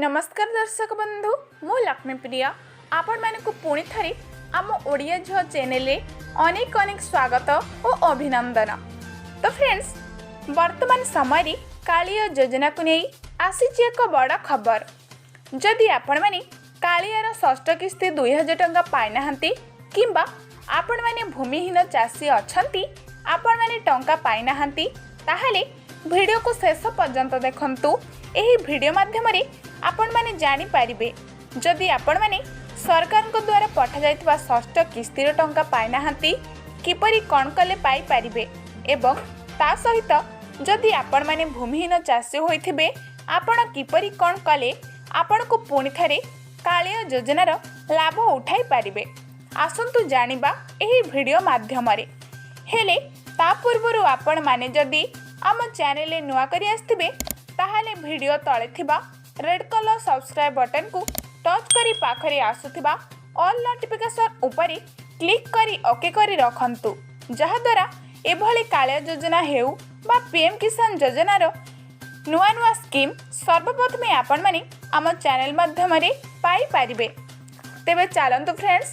ନମସ୍କାର ଦର୍ଶକ ବନ୍ଧୁ, ମୁଁ ଲକ୍ଷ୍ମୀପ୍ରିୟା। ଆପଣମାନଙ୍କୁ ପୁଣି ଥରେ ଆମ ଓଡ଼ିଆ ଝିଅ ଚ୍ୟାନେଲରେ ଅନେକ ଅନେକ ସ୍ୱାଗତ ଓ ଅଭିନନ୍ଦନ। ତ ଫ୍ରେଣ୍ଡସ୍, ବର୍ତ୍ତମାନ ସମୟରେ କାଳିଆ ଯୋଜନାକୁ ନେଇ ଆସିଛି ଏକ ବଡ଼ ଖବର। ଯଦି ଆପଣମାନେ କାଳିଆର ଷଷ୍ଠ କିସ୍ତି 2000 ଟଙ୍କା ପାଇନାହାନ୍ତି କିମ୍ବା ଆପଣମାନେ ଭୂମିହୀନ ଚାଷୀ ଅଛନ୍ତି, ଆପଣମାନେ ଟଙ୍କା ପାଇନାହାନ୍ତି, ତାହେଲେ ଭିଡ଼ିଓକୁ ଶେଷ ପର୍ଯ୍ୟନ୍ତ ଦେଖନ୍ତୁ। ଏହି ଭିଡ଼ିଓ ମାଧ୍ୟମରେ ଆପଣମାନେ ଜାଣିପାରିବେ, ଯଦି ଆପଣମାନେ ସରକାରଙ୍କ ଦ୍ୱାରା ପଠାଯାଇଥିବା ଷଷ୍ଠ କିସ୍ତିର ଟଙ୍କା ପାଇନାହାନ୍ତି, କିପରି କ'ଣ କଲେ ପାଇପାରିବେ ଏବଂ ତା ସହିତ ଯଦି ଆପଣମାନେ ଭୂମିହୀନ ଚାଷୀ ହୋଇଥିବେ, ଆପଣ କିପରି କ'ଣ କଲେ ଆପଣଙ୍କୁ ପୁଣି ଥରେ କାଳିଆ ଯୋଜନାର ଲାଭ ଉଠାଇ ପାରିବେ। ଆସନ୍ତୁ ଜାଣିବା ଏହି ଭିଡ଼ିଓ ମାଧ୍ୟମରେ। ହେଲେ ତା ପୂର୍ବରୁ ଆପଣମାନେ ଯଦି ଆମ ଚ୍ୟାନେଲରେ ନୂଆ କରି ଆସିଥିବେ, ତାହେଲେ ଭିଡ଼ିଓ ତଳେ ଥିବା ରେଡ୍ କଲର୍ ସବସ୍କ୍ରାଇବ୍ ବଟନ୍କୁ ଟଚ୍ କରି ପାଖରେ ଆସୁଥିବା ଅଲ୍ ନୋଟିଫିକେସନ୍ ଉପରେ କ୍ଲିକ୍ କରି ଓକେ କରି ରଖନ୍ତୁ, ଯାହାଦ୍ୱାରା ଏଭଳି କାଳିଆ ଯୋଜନା ହେଉ ବା ପିଏମ୍ କିଷାନ ଯୋଜନାର ନୂଆ ନୂଆ ସ୍କିମ୍ ସର୍ବପ୍ରଥମେ ଆପଣମାନେ ଆମ ଚ୍ୟାନେଲ ମାଧ୍ୟମରେ ପାଇପାରିବେ। ତେବେ ଚାଲନ୍ତୁ ଫ୍ରେଣ୍ଡସ୍,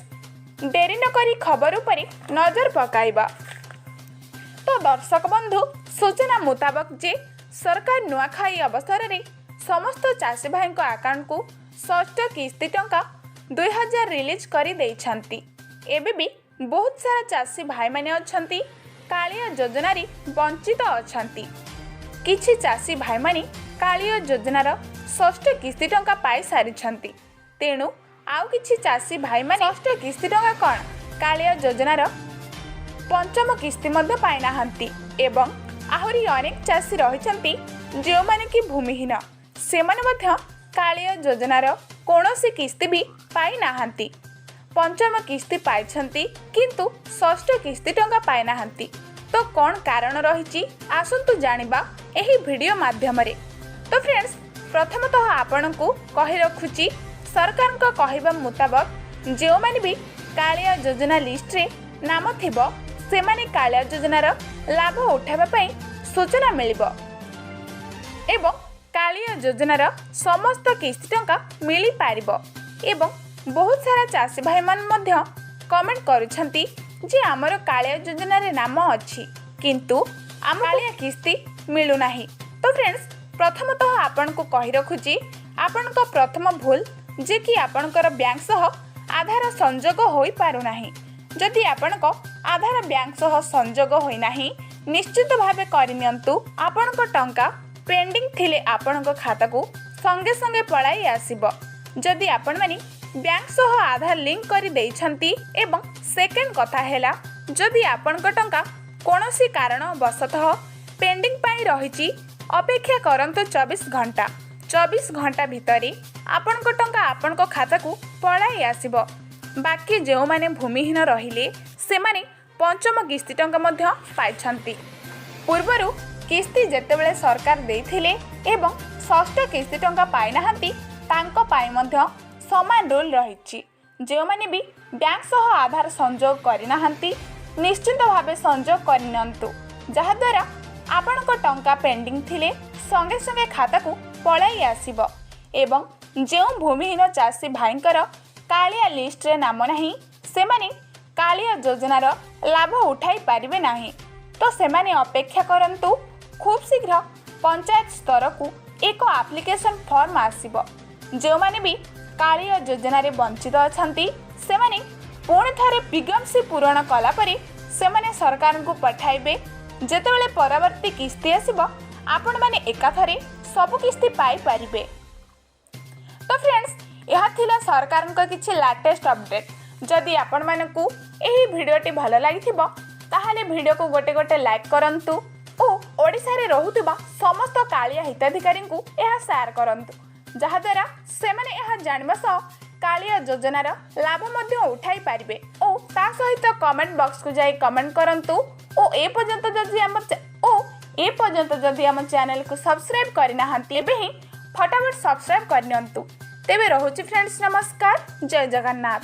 ଡେରି ନକରି ଖବର ଉପରେ ନଜର ପକାଇବା। ତ ଦର୍ଶକ ବନ୍ଧୁ, ସୂଚନା ମୁତାବକ ଯେ ସରକାର ନୂଆଖାଇ ଅବସରରେ ସମସ୍ତ ଚାଷୀ ଭାଇଙ୍କ ଆକାଉଣ୍ଟକୁ ଷଷ୍ଠ କିସ୍ତି ଟଙ୍କା 2000 ରିଲିଜ୍ କରିଦେଇଛନ୍ତି। ଏବେ ବି ବହୁତ ସାରା ଚାଷୀ ଭାଇମାନେ ଅଛନ୍ତି, କାଳିଆ ଯୋଜନାରେ ବଞ୍ଚିତ ଅଛନ୍ତି। କିଛି ଚାଷୀ ଭାଇମାନେ କାଳିଆ ଯୋଜନାର ଷଷ୍ଠ କିସ୍ତି ଟଙ୍କା ପାଇସାରିଛନ୍ତି। ତେଣୁ ଆଉ କିଛି ଚାଷୀ ଭାଇମାନେ ଷଷ୍ଠ କିସ୍ତି ଟଙ୍କା କ'ଣ, କାଳିଆ ଯୋଜନାର ପଞ୍ଚମ କିସ୍ତି ମଧ୍ୟ ପାଇନାହାନ୍ତି ଏବଂ ଆହୁରି ଅନେକ ଚାଷୀ ରହିଛନ୍ତି, ଯେଉଁମାନେ କି ଭୂମିହୀନ, ସେମାନେ ମଧ୍ୟ କାଳିଆ ଯୋଜନାର କୌଣସି କିସ୍ତି ବି ପାଇନାହାନ୍ତି। ପଞ୍ଚମ କିସ୍ତି ପାଇଛନ୍ତି, କିନ୍ତୁ ଷଷ୍ଠ କିସ୍ତି ଟଙ୍କା ପାଇନାହାନ୍ତି। ତ କ'ଣ କାରଣ ରହିଛି, ଆସନ୍ତୁ ଜାଣିବା ଏହି ଭିଡ଼ିଓ ମାଧ୍ୟମରେ। ତ ଫ୍ରେଣ୍ଡସ୍, ପ୍ରଥମତଃ ଆପଣଙ୍କୁ କହି ରଖୁଛି, ସରକାରଙ୍କ କହିବା ମୁତାବକ ଯେଉଁମାନେ ବି କାଳିଆ ଯୋଜନା ଲିଷ୍ଟରେ ନାମ ଥିବ, ସେମାନେ କାଳିଆ ଯୋଜନାର ଲାଭ ଉଠାଇବା ପାଇଁ ସୂଚନା ମିଳିବ ଏବଂ କାଳିଆ ଯୋଜନାର ସମସ୍ତ କିସ୍ତି ଟଙ୍କା ମିଳିପାରିବ। ଏବଂ ବହୁତ ସାରା ଚାଷୀ ଭାଇମାନେ ମଧ୍ୟ କମେଣ୍ଟ କରୁଛନ୍ତି ଯେ ଆମର କାଳିଆ ଯୋଜନାରେ ନାମ ଅଛି, କିନ୍ତୁ ଆମ କାଳିଆ କିସ୍ତି ମିଳୁନାହିଁ। ତ ଫ୍ରେଣ୍ଡସ୍, ପ୍ରଥମତଃ ଆପଣଙ୍କୁ କହି ରଖୁଛି, ଆପଣଙ୍କ ପ୍ରଥମ ଭୁଲ ଯେ କି ଆପଣଙ୍କର ବ୍ୟାଙ୍କ ସହ ଆଧାର ସଂଯୋଗ ହୋଇପାରୁନାହିଁ। ଯଦି ଆପଣଙ୍କ ଆଧାର ବ୍ୟାଙ୍କ ସହ ସଂଯୋଗ ହୋଇନାହିଁ, ନିଶ୍ଚିତ ଭାବେ କରିନିଅନ୍ତୁ। ଆପଣଙ୍କ ଟଙ୍କା ପେଣ୍ଡିଂ ଥିଲେ ଆପଣଙ୍କ ଖାତାକୁ ସଙ୍ଗେ ସଙ୍ଗେ ପଳାଇ ଆସିବ, ଯଦି ଆପଣମାନେ ବ୍ୟାଙ୍କ ସହ ଆଧାର ଲିଙ୍କ କରି ଦେଇଛନ୍ତି। ଏବଂ ସେକେଣ୍ଡ କଥା ହେଲା, ଯଦି ଆପଣଙ୍କ ଟଙ୍କା କୌଣସି କାରଣବଶତଃ ପେଣ୍ଡିଂ ପାଇଁ ରହିଛି, ଅପେକ୍ଷା କରନ୍ତୁ 24 ଘଣ୍ଟା। 24 ଘଣ୍ଟା ଭିତରେ ଆପଣଙ୍କ ଟଙ୍କା ଆପଣଙ୍କ ଖାତାକୁ ପଳାଇ ଆସିବ। ବାକି ଯେଉଁମାନେ ଭୂମିହୀନ ରହିଲେ, ସେମାନେ ପଞ୍ଚମ କିସ୍ତି ଟଙ୍କା ମଧ୍ୟ ପାଇଛନ୍ତି। ପୂର୍ବରୁ କିସ୍ତି ଯେତେବେଳେ ସରକାର ଦେଇଥିଲେ ଏବଂ ଷଷ୍ଠ କିସ୍ତି ଟଙ୍କା ପାଇନାହାନ୍ତି, ତାଙ୍କ ପାଇଁ ମଧ୍ୟ ସମାନ ରୁଲ୍ ରହିଛି। ଯେଉଁମାନେ ବି ବ୍ୟାଙ୍କ ସହ ଆଧାର ସଂଯୋଗ କରିନାହାନ୍ତି, ନିଶ୍ଚିନ୍ତ ଭାବେ ସଂଯୋଗ କରିନିଅନ୍ତୁ, ଯାହାଦ୍ୱାରା ଆପଣଙ୍କ ଟଙ୍କା ପେଣ୍ଡିଂ ଥିଲେ ସଙ୍ଗେ ସଙ୍ଗେ ଖାତାକୁ ପଳାଇ ଆସିବ। ଏବଂ ଯେଉଁ ଭୂମିହୀନ ଚାଷୀ ଭାଇଙ୍କର କାଳିଆ ଲିଷ୍ଟରେ ନାମ ନାହିଁ, ସେମାନେ କାଳିଆ ଯୋଜନାର ଲାଭ ଉଠାଇ ପାରିବେ ନାହିଁ। ତ ସେମାନେ ଅପେକ୍ଷା କରନ୍ତୁ, ଖୁବ୍ ଶୀଘ୍ର ପଞ୍ଚାୟତ ସ୍ତରକୁ ଏକ ଆପ୍ଲିକେସନ୍ ଫର୍ମ ଆସିବ। ଯେଉଁମାନେ ବି କାଳିଆ ଯୋଜନାରେ ବଞ୍ଚିତ ଅଛନ୍ତି, ସେମାନେ ପୁଣି ଥରେ ବିଜ୍ଞପ୍ତି ପୂରଣ କଲା ପରେ ସେମାନେ ସରକାରଙ୍କୁ ପଠାଇବେ। ଯେତେବେଳେ ପରବର୍ତ୍ତୀ କିସ୍ତି ଆସିବ, ଆପଣମାନେ ଏକାଥରେ ସବୁ କିସ୍ତି ପାଇପାରିବେ। ତ ଫ୍ରେଣ୍ଡସ୍, ଏହା ଥିଲା ସରକାରଙ୍କ କିଛି ଲାଟେଷ୍ଟ ଅପଡେଟ୍। ଯଦି ଆପଣମାନଙ୍କୁ ଏହି ଭିଡ଼ିଓଟି ଭଲ ଲାଗିଥିବ, ତାହେଲେ ଭିଡ଼ିଓକୁ ଗୋଟେ ଗୋଟେ ଲାଇକ୍ କରନ୍ତୁ ଓ ଓଡ଼ିଶାରେ ରହୁଥିବା ସମସ୍ତ କାଳିଆ ହିତାଧିକାରୀଙ୍କୁ ଏହା ସେୟାର କରନ୍ତୁ, ଯାହାଦ୍ୱାରା ସେମାନେ ଏହା ଜାଣିବା ସହ କାଳିଆ ଯୋଜନାର ଲାଭ ମଧ୍ୟ ଉଠାଇ ପାରିବେ। ଓ ତା ସହିତ କମେଣ୍ଟ ବକ୍ସକୁ ଯାଇ କମେଣ୍ଟ କରନ୍ତୁ ଓ ଏ ପର୍ଯ୍ୟନ୍ତ ଯଦି ଆମ ଚ୍ୟାନେଲକୁ ସବସ୍କ୍ରାଇବ୍ କରିନାହାନ୍ତି, ଏବେ ହିଁ ଫଟାଫଟ ସବସ୍କ୍ରାଇବ୍ କରିନିଅନ୍ତୁ। ତେବେ ରହୁଛି ଫ୍ରେଣ୍ଡସ୍, ନମସ୍କାର, ଜୟ ଜଗନ୍ନାଥ।